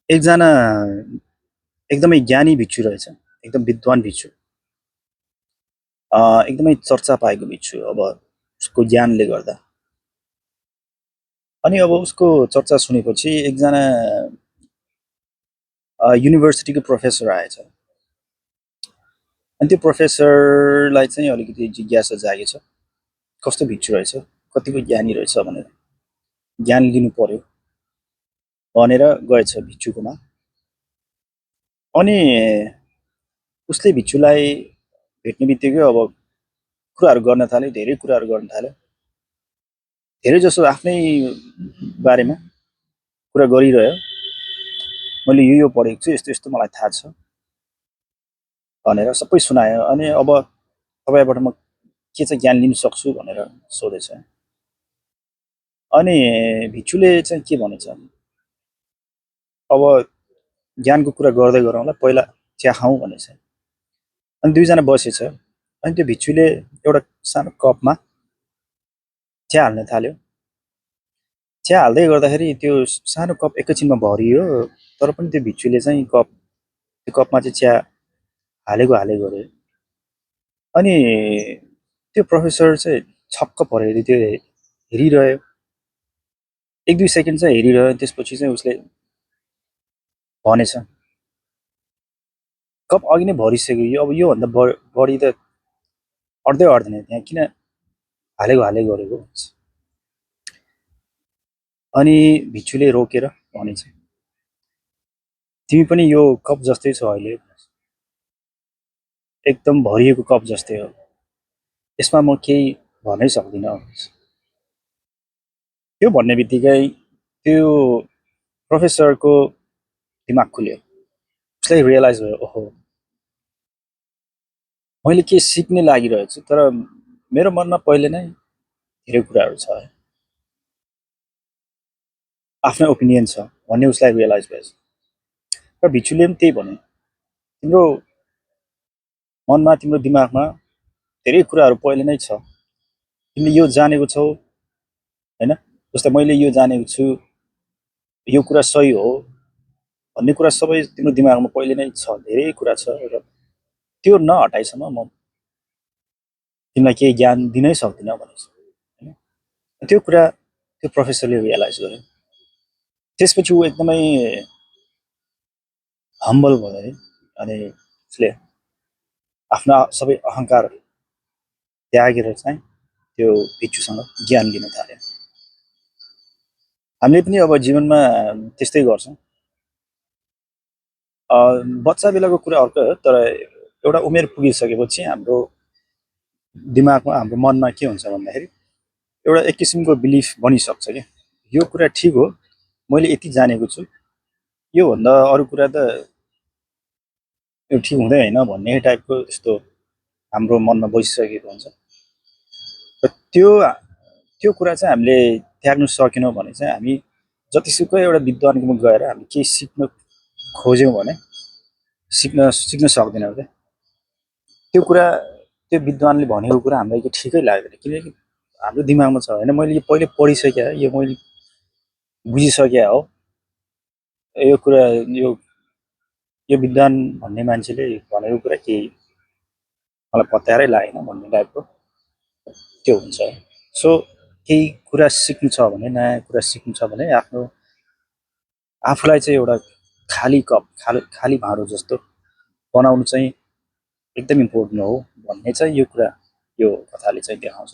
एकजना एकदमै ज्ञानी भिक्षु रहेछ। एकदम विद्वान भिक्षु। एकदमै चर्चा पाएको भिक्षु अब उसको ज्ञानले गर्दा। अनि अब उसको चर्चा सुनेपछि एकजना युनिभर्सिटीको प्रोफेसर आएछ। अनि त्यो प्रोफेसरलाई चाहिँ अलिकति जिज्ञासा जागेछ, कस्तो भिक्षु रहेछ, कतिको ज्ञानी रहेछ भनेर ज्ञान लिनु पर्यो भनेर गएछ भिक्षुकोमा। अनि उसले भिक्षुलाई भेट्ने बित्तिकै अब कुराहरू गर्न थाल्यो, धेरै कुराहरू गर्न थाल्यो। धेरै जसो आफ्नै बारेमा कुरा गरिरह्यो। मैले यो पढेको छु, यस्तो यस्तो मलाई थाहा छ भनेर सबै सुनायो। अनि अब तपाईँबाट म के चाहिँ ज्ञान लिन सक्छु भनेर सोधेछ। अनि भिक्षुले चाहिँ के भनेछ, अब ज्ञानको कुरा गर्दै गरौँला, पहिला चिया खाउँ भनेछ। अनि दुईजना बसेछ। अनि त्यो भिक्षुले एउटा सानो कपमा चिया हाल्न थाल्यो। चिया हाल्दै गर्दाखेरि त्यो सानो कप एकैछिनमा भरियो, तर पनि त्यो भिक्षुले चाहिँ त्यो कपमा चाहिँ चिया हालेको गऱ्यो। अनि त्यो प्रोफेसर चाहिँ छक्क पऱ्यो, त्यो हेरिरह्यो। एक दुई सेकेन्ड चाहिँ हेरिरह्यो। त्यसपछि चाहिँ उसले भनेछ, कप अघि नै भरिसक्यो, अब योभन्दा बढी त अड्दै अड्दैन, त्यहाँ किन हालेको गरेको भन्छ। अनि भिक्षुले रोकेर भनेछ, तिमी पनि यो कप जस्तै छौ अहिले, एकदम भरिएको कप जस्तै हो, यसमा म केही भन्नै सक्दिनँ। त्यो भन्ने बित्तिकै त्यो प्रोफेसरको दिमाग खुल्यो। उसलाई रियलाइज भयो, ओहो मैले के सिक्ने लागिरहेको छु, तर मेरो मनमा पहिले नै धेरै कुराहरू छ, आफ्नो ओपिनियन छ भन्ने उसलाई रियलाइज भएछ। र भिक्षुले पनि त्यही भन्यो, तिम्रो मनमा, तिम्रो दिमागमा धेरै कुराहरू पहिले नै छ, तिमीले यो जानेको छौ हैन, जस्तै मैले यो जानेको छु, यो कुरा सही हो भन्ने कुरा सबै तिम्रो दिमागमा पहिले नै छ, धेरै कुरा छ। र त्यो नहटाइसम्म म तिमीलाई केही ज्ञान दिनै सक्दिनँ भनेछ। त्यो कुरा त्यो प्रोफेसरले रियलाइज गर्यो। त्यसपछि ऊ एकदमै हम्बल भयो है। अनि उसले आफ्ना सबै अहङ्कार त्यागेर चाहिँ त्यो भिक्षुसँग ज्ञान लिन थाल्यो। हामीले पनि अब जीवनमा त्यस्तै गर्छौँ। बच्चा बेलाको कुरा अर्कै हो, तर एउटा उमेर पुगिसकेपछि हाम्रो दिमागमा, हाम्रो मनमा के हुन्छ भन्दाखेरि एउटा एक किसिमको बिलिफ बनिसक्छ क्या, यो कुरा ठिक हो, मैले यति जानेको छु, योभन्दा अरू कुरा त यो ठिक हुँदै होइन भन्ने टाइपको यस्तो हाम्रो मनमा बसिसकेको हुन्छ। र त्यो कुरा चाहिँ हामीले त्याग्नु सकेनौँ भने चाहिँ हामी जतिसुकै एउटा विद्वानकोमा गएर हामी केही सिक्न खोज्यौँ भने सिक्न सक्दैनौँ क्या। त्यो कुरा, त्यो विद्वानले भनेको कुरा हामीलाई ठिकै लाग्दैन, किनकि हाम्रो दिमागमा छ होइन, मैले यो पहिले पढिसकेँ, यो मैले बुझिसकेँ हो, यो कुरा यो विद्वान भन्ने मान्छेले भनेको कुरा केही मलाई पत्यारै लागेन भन्ने टाइपको त्यो हुन्छ। सो केही कुरा सिक्नु छ भने, नयाँ कुरा सिक्नु छ भने आफूलाई चाहिँ एउटा खाली कप, खाली भाँडो जस्तो बनाउनु चाहिँ एकदम इम्पोर्टेन्ट हो भन्ने चाहिँ यो कुरा, यो कथाले चाहिँ देखाउँछ।